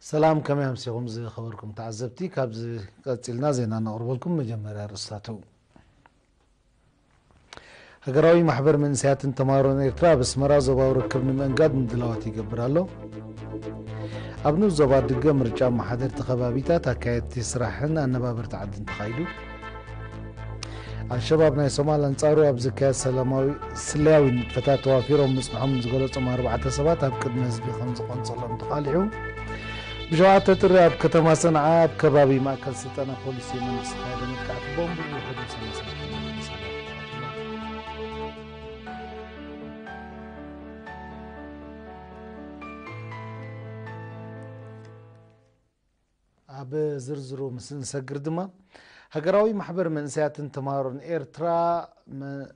ሰላም፣ ከመይ ኣምሲኹም ዝኸበርኩም ተዓዘብቲ? ካብዚ ቀጺልና ዜና ነቕርበልኩም። መጀመርያ ርእስታቱ። ሃገራዊ ማሕበር መንእሰያትን ተማሃሮን ኤርትራ ኣብ ኣስመራ ዞባዊ ርክብ ንምእንጋድ ምድላዋት ይገብር ኣሎ። ኣብ ንኡስ ዞባ ድገ ምርጫ ኣመሓደርቲ ከባቢታት፣ ኣካየድቲ ስራሕን ኣነባበርቲ ዓድን ተኻይዱ። ኣልሸባብ ናይ ሶማል ኣንጻሩ ኣብ ዝካየድ ሰላማዊ ስለያዊ ንጥፈታት ተዋፊሮም ምጽንሖም ዝገለጾም ኣርባዕተ ሰባት ኣብ ቅድሚ ህዝቢ ከም ዝቖንጸሎም ተቓሊዑ። ብሸውዓተ ጥሪ ኣብ ከተማ ሰንዓ ኣብ ከባቢ ማእከል ስልጠና ፖሊስ የመን ዝተኻየደ መጥቃዕቲ ቦምብ ውሑድ ሰላሳ ሰባት ተቐቲሎም። ኣብ ዝርዝሩ ምስ እንሰግር ድማ፣ ሃገራዊ ማሕበር መንእሰያትን ተምሃሮን ኤርትራ መ-፣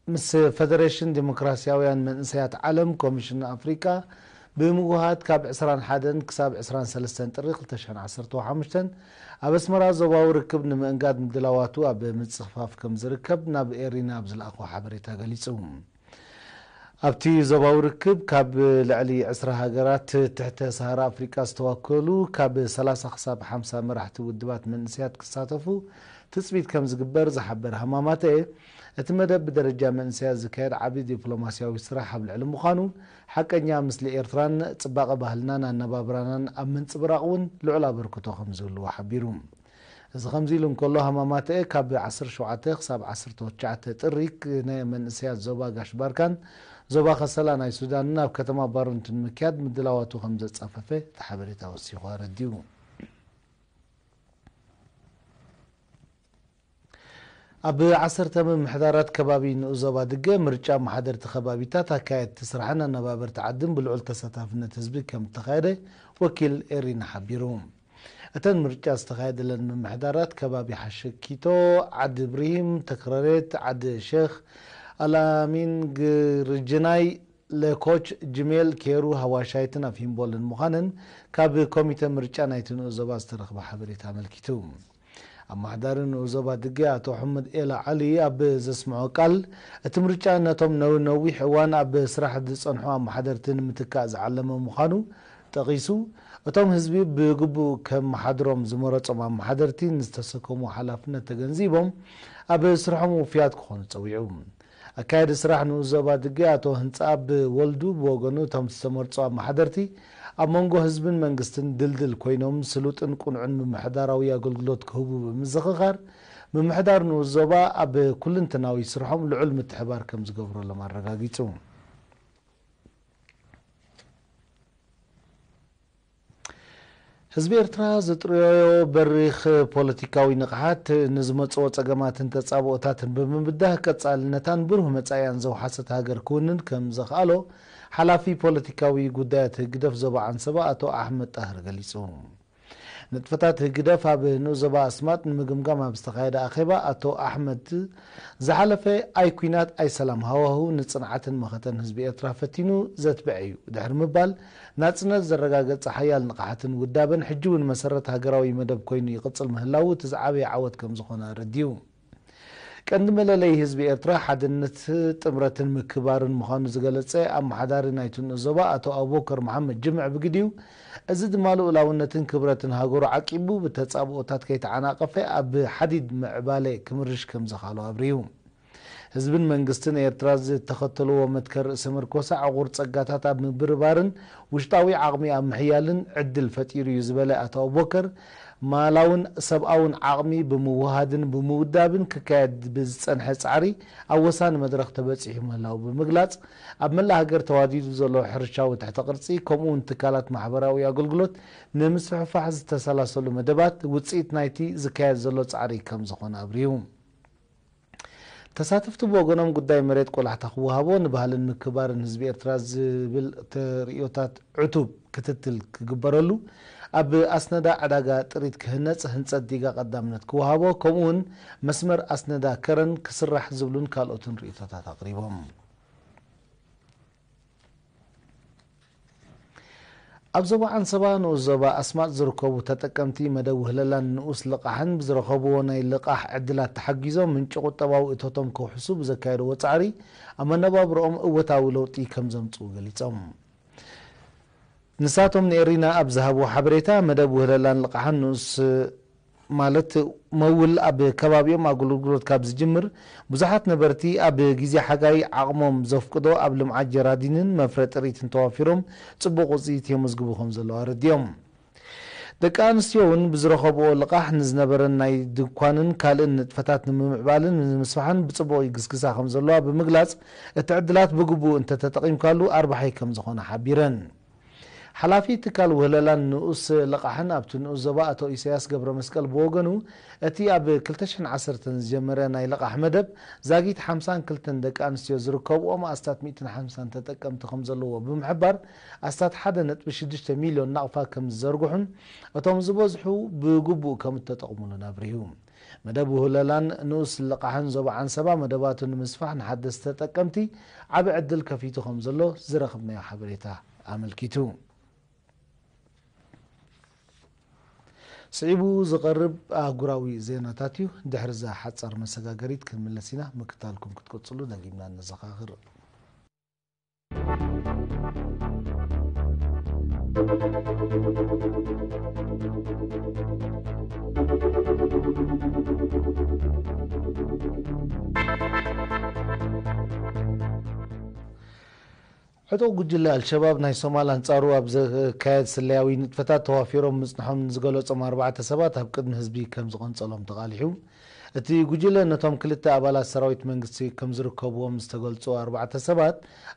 ምስ ፈደሬሽን ዲሞክራሲያውያን መንእሰያት ዓለም፣ ኮሚሽን ኣፍሪቃ ብምውሃድ ካብ ዕስራን ሓደን ክሳብ ዕስራን ሰለስተን ጥሪ ክልተ ሽሕን ዓሰርተ ሓሙሽተን ኣብ ኣስመራ ዞባዊ ርክብ ንምእንጋድ ምድላዋቱ ኣብ ምጽፍፋፍ ከም ዝርከብ ናብ ኤሪና ኣብ ዝለኣኾ ሓበሬታ ገሊጹ። ኣብቲ ዞባዊ ርክብ ካብ ልዕሊ ዕስራ ሃገራት ትሕተ ሰሃራ ኣፍሪቃ ዝተወከሉ ካብ ሰላሳ ክሳብ ሓምሳ መራሕቲ ውድባት መንእሰያት ክሳተፉ ትጽቢት ከም ዝግበር ዝሓበረ ሃማማተ፣ እቲ መደብ ብደረጃ መንእሰያት ዝካየድ ዓቢ ዲፕሎማስያዊ ስራሕ ኣብ ልዕሊ ምዃኑ፣ ሓቀኛ ምስሊ ኤርትራን ጽባቐ ባህልናን ኣነባብራናን ኣብ ምንጽብራቕ እውን ልዑል ኣበርክቶ ከም ዝህልዎ ሓቢሩ። እዚ ከምዚ ኢሉ እንከሎ፣ ሃማማተኤ ካብ ዓሰርተ ሸውዓተ ክሳብ ዓሰርተ ትሽዓተ ጥሪ ክ-፣ ናይ መንእሰያት ዞባ ጋሽ ባርካን ዞባ ከሰላ ናይ ሱዳንን ኣብ ከተማ ባሩንት ንምክያድ ምድላዋቱ ከም ዘጻፈፈ እቲ ሓበሬታ ወሲኹ ኣረዲኡ። ኣብ ዓሰርተ ምምሕዳራት ከባቢ ንኡስ ዞባ ድገ ምርጫ ኣመሓደርቲ ከባቢታት፣ ኣካየድቲ ስራሕን ኣነባበርቲ ዓድን ብልዑል ተሳታፍነት ህዝቢ ከም እተኻየደ ወኪል ኤሪና ሓቢሩ። እተን ምርጫ ዝተኻየደለን ምምሕዳራት ከባቢ ሓሸኪቶ፣ ዓዲ ብሪሂም፣ ተክረሬት፣ ዓዲ ሸኽ ኣላሚን፣ ግርጅናይ፣ ለኮች፣ ጅሜል፣ ኬሩ፣ ሃዋሻይትን ኣፍ ሂምቦልን ምዃነን ካብ ኮሚተ ምርጫ ናይቲ ንኡስ ዞባ ዝተረኽበ ሓበሬታ ኣመልኪቱ። ኣመሓዳሪ ንኡስ ዞባ ድገ ኣቶ ሕመድ ኤላ ዓሊ ኣብ ዘስምዖ ቃል፣ እቲ ምርጫ ነቶም ነዊ-፣ ነዊሕ እዋን ኣብ ስራሕ ዝጸንሑ ኣመሓደርቲ ንምትካእ ዝዓለመ ምዃኑ ጠቒሱ፣ እቶም ህዝቢ ብግቡእ ከመሓድሮም ዝመረጾም ኣመሓደርቲ ንዝተሰከሞ ሓላፍነት ተገንዚቦም ኣብ ስርሖም ውፉያት ክኾኑ ጸዊዑ። ኣካየዲ ስራሕ ንኡስ ዞባ ድገ ኣቶ ህንጻኣብ ወልዱ ብወገኑ፣ እቶም ዝተመርጹ ኣመሓደርቲ ኣብ መንጎ ህዝብን መንግስትን ድልድል ኮይኖም ስሉጥን ቅኑዕን ምምሕዳራዊ ኣገልግሎት ክህቡ ብምዝኽኻር፣ ምምሕዳር ንኡስ ዞባ ኣብ ኩልንተናዊ ስርሖም ልዑል ምትሕባር ከም ዝገብረሎም ኣረጋጊጹ። ህዝቢ ኤርትራ ዝጥረዮ በሪኽ ፖለቲካዊ ንቕሓት፣ ንዝመጽኦ ጸገማትን ተጻብኦታትን ብምብዳህ፣ ቀጻልነታን ብሩህ መጻኢኣን ዘውሓሰት ሃገር ክውንን ከም ዘኽኣሎ፣ ሓላፊ ፖለቲካዊ ጉዳያት ህግደፍ ዞባ ዓንሰባ ኣቶ ኣሕመድ ጣህር ገሊጹ። ንጥፈታት ህግደፍ ኣብ ንኡስ ዞባ ኣስማጥ ንምግምጋም ኣብ ዝተኻየደ ኣኼባ፣ ኣቶ ኣሕመድ፣ ዝሓለፈ ኣይ ኲናት ኣይ ሰላም ሃዋህው ንጽንዓትን መኸተን ህዝቢ ኤርትራ ፈቲኑ ዘትብዐ እዩ ድሕሪ ምባል፣ ናጽነት ዘረጋገጸ ሓያል ንቕሓትን ውዳበን ሕጂ እውን መሰረት ሃገራዊ መደብ ኮይኑ ይቕጽል ምህላዉ እቲ ዝዓበየ ዓወት ከም ዝኾነ ኣረዲኡ። ቀንዲ መለለዪ ህዝቢ ኤርትራ ሓድነት፣ ጥምረትን ምክብባርን ምዃኑ ዝገለጸ ኣመሓዳሪ ናይቲ ንኡስ ዞባ ኣቶ ኣቡበከር መሓመድ ጅምዕ ብግዲኡ፣ እዚ ድማ ልኡላውነትን ክብረትን ሃገሩ ዓቂቡ ብተጻብኦታት ከይተዓናቐፈ ኣብ ሓዲድ ምዕባለ ክምርሽ ከም ዘኽኣሎ ኣብሪሁ። ህዝብን መንግስትን ኤርትራ ዝተኸተልዎ መትከል ርእሰ ምርኮሳ ዕቑር ጸጋታት ኣብ ምብርባርን ውሽጣዊ ዓቕሚ ኣብ ምሕያልን ዕድል ፈጢሩ እዩ ዝበለ ኣቶ ኣቡበከር፣ ማላውን ሰብኣውን ዓቕሚ ብምውሃድን ብምውዳብን ክካየድ ብዝጸንሐ ጻዕሪ ኣብ ወሳኒ መድረኽ ተበጺሑ ምህላዉ ብምግላጽ፣ ኣብ መላእ ሃገር ተዋዲዱ ዘሎ ሕርሻዊ ትሕተ ቅርጺ ከምኡ እውን ትካላት ማሕበራዊ ኣገልግሎት ንምስፍሕፋሕ ዝተሰላሰሉ መደባት ውጽኢት ናይቲ ዝካየድ ዘሎ ጻዕሪ ከም ዝኾነ ኣብሪሁ። ተሳተፍቲ ብወገኖም ጉዳይ መሬት ቆላሕታ ክወሃቦ፣ ንባህልን ምክብባርን ህዝቢ ኤርትራ ዝብል ተርእዮታት ዕቱብ ክትትል ክግበረሉ፣ ኣብ ኣስነዳ ዕዳጋ ጥሪት ክህነጽ ህንጸት ዲጋ ቀዳምነት ክወሃቦ፣ ከምኡውን መስመር ኣስነዳ ከረን ክስራሕ ዝብሉን ካልኦትን ርእይቶታት ኣቕሪቦም። ኣብ ዞባ ዓንሰባ ንኡስ ዞባ ኣስማጥ ዝርከቡ ተጠቀምቲ መደብ ውህለላን ንኡስ ልቓሕን ብዝረኸብዎ ናይ ልቓሕ ዕድላት ተሓጊዞም ምንጪ ቁጠባዊ እቶቶም ከውሕሱ ብዘካየድዎ ጻዕሪ ኣብ መነባብሮኦም እወታዊ ለውጢ ከም ዘምጽኡ ገሊጾም። ንሳቶም ንኤሪና ኣብ ዝሃብዎ ሓበሬታ፣ መደብ ውህለላን ልቓሕን ንኡስ ማለት መውል ኣብ ከባቢኦም ኣገልግሎት ካብ ዝጅምር፣ ብዙሓት ነበርቲ ኣብ ግዜ ሓጋይ ዓቕሞም ዘፍቅዶ ኣብ ልምዓት ጀራዲንን መፍረ ጥሪትን ተዋፊሮም ጽቡቕ ውጽኢት የመዝግቡ ከም ዘለዉ ኣረዲኦም። ደቂ ኣንስትዮ እውን ብዝረኸብኦ ልቓሕ ንዝነበረን ናይ ድኳንን ካልእን ንጥፈታት ንምምዕባልን ንምስፋሕን ብጽቡቕ ይግስግሳ ከም ዘለዋ ብምግላጽ፣ እቲ ዕድላት ብግቡእ እንተተጠቒምካሉ ኣርባሓይ ከም ዝኾነ ሓቢረን። ሓላፊ ትካል ውህለላን ንኡስ ልቓሕን ኣብቲ ንኡስ ዞባ ኣቶ ኢሳያስ ገብረ መስቀል ብወገኑ፣ እቲ ኣብ ክልተ ሽሕን ዓሰርተን ዝጀመረ ናይ ልቓሕ መደብ ዛጊት ሓምሳን ክልተን ደቂ ኣንስትዮ ዝርከብኦም ኣስታት ሚእትን ሓምሳን ተጠቀምቲ ከም ዘለዎ ብምሕባር፣ ኣስታት ሓደ ነጥቢ ሽዱሽተ ሚልዮን ናቕፋ ከም ዝዘርግሑን እቶም ዝበዝሑ ብግቡእ ከም እተጠቕሙሉን ኣብሪሁ። መደብ ውህለላን ንኡስ ልቓሕን ዞባ ዓንሰባ መደባቱ ንምስፋሕ ንሓደስቲ ተጠቀምቲ ዓቢ ዕድል ከፊቱ ከም ዘሎ ዝረኸብናዮ ሓበሬታ ኣመልኪቱ። ስዒቡ ዝቐርብ ኣህጉራዊ ዜናታት እዩ። ድሕሪ እዛ ሓጻር መሰጋገሪት ክንምለስ ኢና። ምክታልኩም ክትቅጽሉ ደጊምና ነዘኻኽር። ዕጡቕ ጉጅለ ኣልሸባብ ናይ ሶማል ኣንጻሩ ኣብ ዘካየድ ስለያዊ ንጥፈታት ተዋፊሮም ምጽንሖም ንዝገለጾም ኣርባዕተ ሰባት ኣብ ቅድሚ ህዝቢ ከም ዝቐንጸሎም ተቓሊሑ። እቲ ጉጅለ ነቶም ክልተ ኣባላት ሰራዊት መንግስቲ ከም ዝርከብዎም ዝተገልጹ ኣርባዕተ ሰባት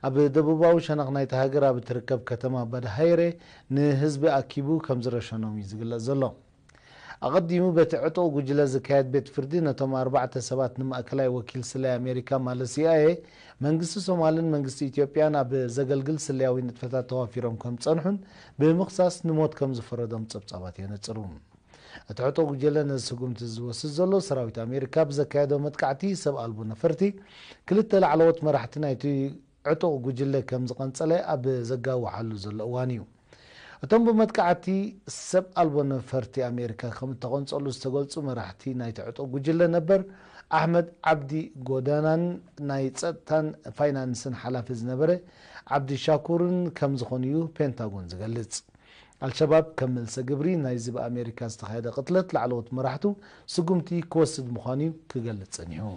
ኣብ ደቡባዊ ሸነኽ ናይቲ ሃገር ኣብ እትርከብ ከተማ ባድሃይረ ንህዝቢ ኣኪቡ ከም ዝረሸኖም እዩ ዝግለጽ ዘሎ። ኣቐዲሙ በቲ ዕጡቕ ጉጅለ ዝካየድ ቤት ፍርዲ ነቶም ኣርባዕተ ሰባት ንማእከላይ ወኪል ስለያ ኣሜሪካ ማለት ሲኣይኤ መንግስቲ ሶማልን መንግስቲ ኢትዮጵያን ኣብ ዘገልግል ስለያዊ ንጥፈታት ተዋፊሮም ከም ዝጸንሑን ብምኽሳስ ንሞት ከም ዝፈረዶም ጸብጻባት የነጽሩ። እቲ ዕጡቕ ጉጅለ ነዚ ስጉምቲ ዝወስድ ዘሎ ሰራዊት ኣሜሪካ ብዘካየዶ መጥቃዕቲ ሰብ ኣልቦ ነፈርቲ ክልተ ላዕለዎት መራሕቲ ናይቲ ዕጡቕ ጉጅለ ከም ዝቐንጸለ ኣብ ዘጋውሓሉ ዘሎ እዋን እዩ። እቶም ብመጥቃዕቲ ሰብ ኣልቦ ነፈርቲ ኣሜሪካ ከም እተቐንጸሉ ዝተገልጹ መራሕቲ ናይቲ ዕጡቕ ጉጅለ ነበር ኣሕመድ ዓብዲ ጎዳናን ናይ ጸጥታን ፋይናንስን ሓላፊ ዝነበረ ዓብዲ ሻኩርን ከም ዝኾኑ እዩ ፔንታጎን ዝገልጽ። ኣልሸባብ ከም መልሰ ግብሪ ናይዚ ብኣሜሪካ ዝተኻየደ ቅትለት ላዕለዎት መራሕቱ ስጉምቲ ክወስድ ምዃኑ እዩ ክገልጽ ጸኒሑ።